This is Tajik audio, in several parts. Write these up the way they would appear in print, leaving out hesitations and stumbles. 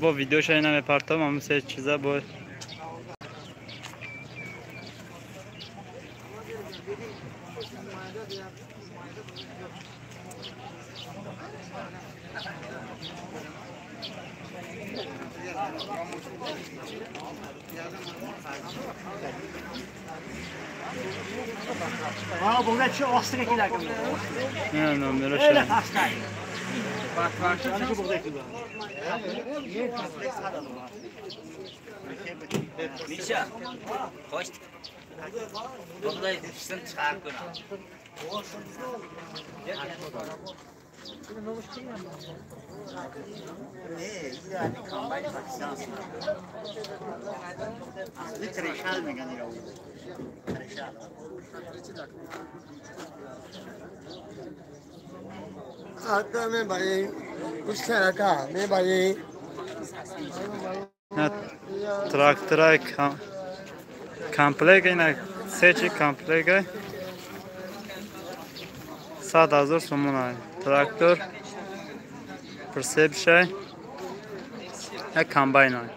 Бо видеоша ина мепартам, ҳамн се чиза бо Misha, xo'sh. Bug'day dishdan chiqarib ko'ramiz. Трактора комплект ина се чи комплект 100,000 сомон трактор прицепшай як комбайн.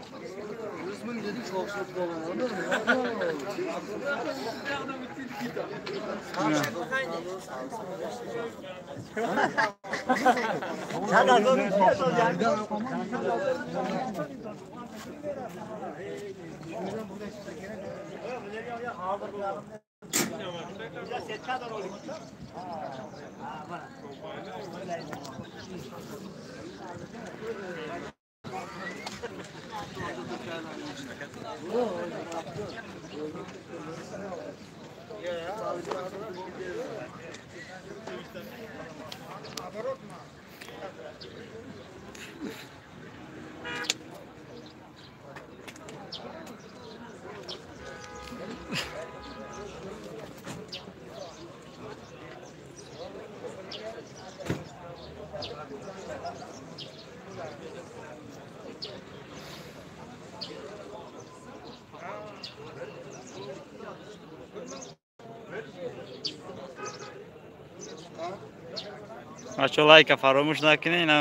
Бачо лайка фаромӯш накунед, ина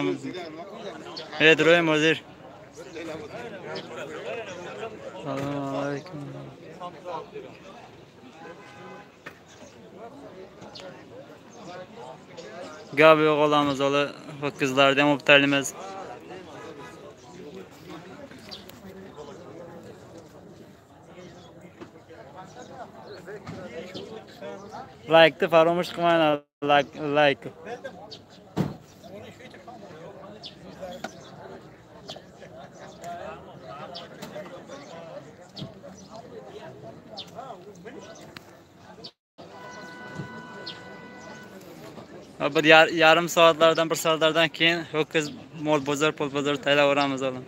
медроем ҳозир. Салому алайкум. Гап yo'q olamiz, ola ho'kizlarni ham olib taylaymiz. Laykni faromush qilmanglar, layk. Bir yarim soatlardan, bir soatlardan keyin ho'kiz mol bozor, pul bozor taylaveramiz oğlum.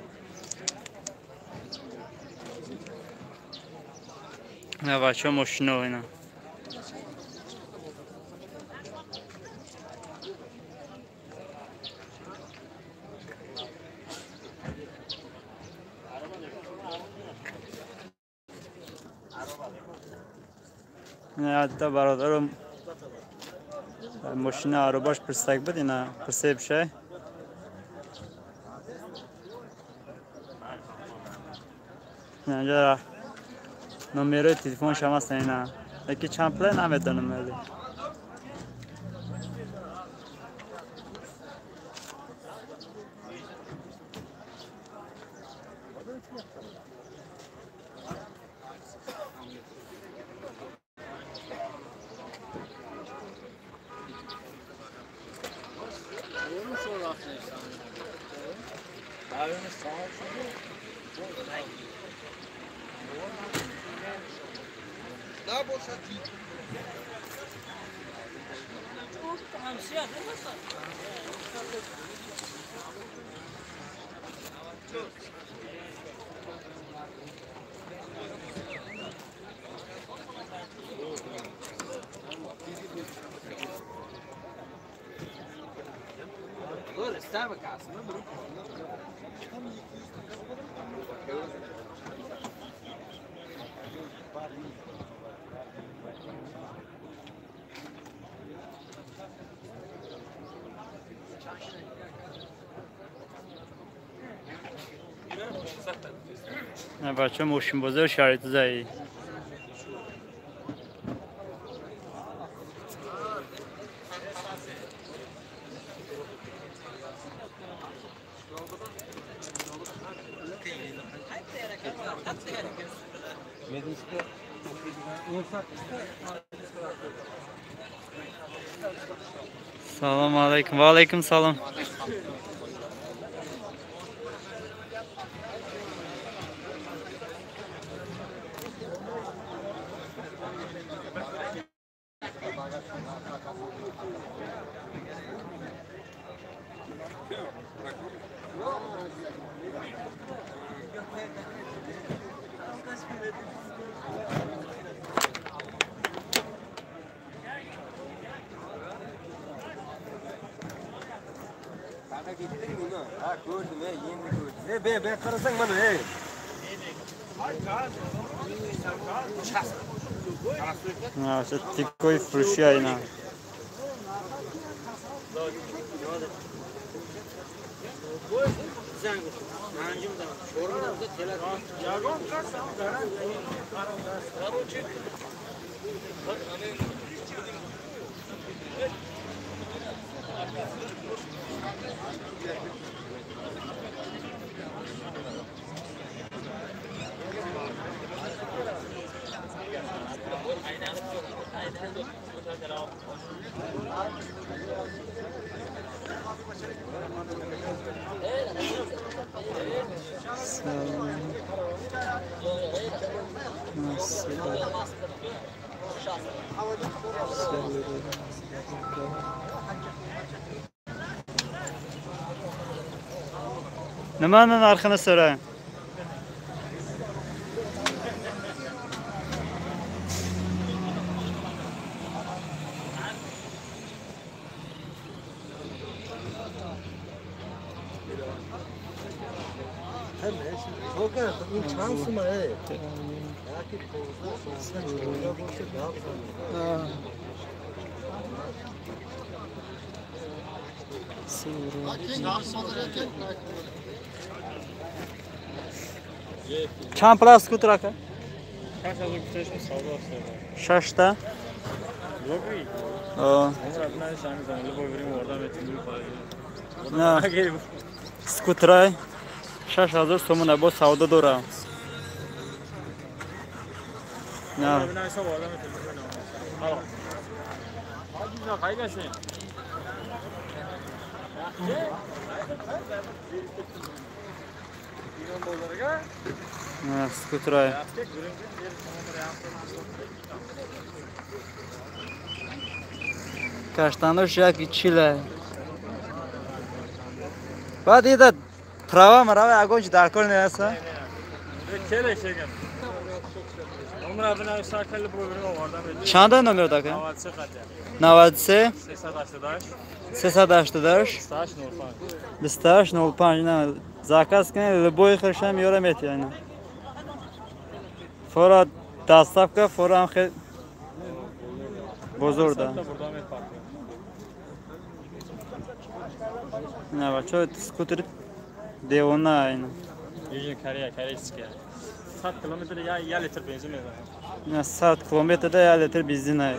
Ne var şu moshina o'yna. Ne бародарам мошина аробаш пирсак буд, ина пирсебшай. Инҷа номерои телефоншам ҳаст, ина яки чанд пуле намедонам вале. Бача мошинбозор шаҳри. Салом алейкум. Ва алейкум салом. Тикои фурӯши айна. Nimani narxini so'rang? Чанд пул аст скутер ака? Шашта. Скутерай 6000 сомона бо савдо дорам. Скутерай. Каштанош яки чиле. Баъд ида права марава ягон чи дар кор нест? Чанда номер дака? 93 388 28 05. Заказ кунед, любой хелшам меёра метиҳад. Фора доставка, фора ҳам хел бозор да. На бачо скутер девона айна. Южная Корея, корейская. 100 километр я литр бензин мезанам. На 100 километр да я литр бензин ай.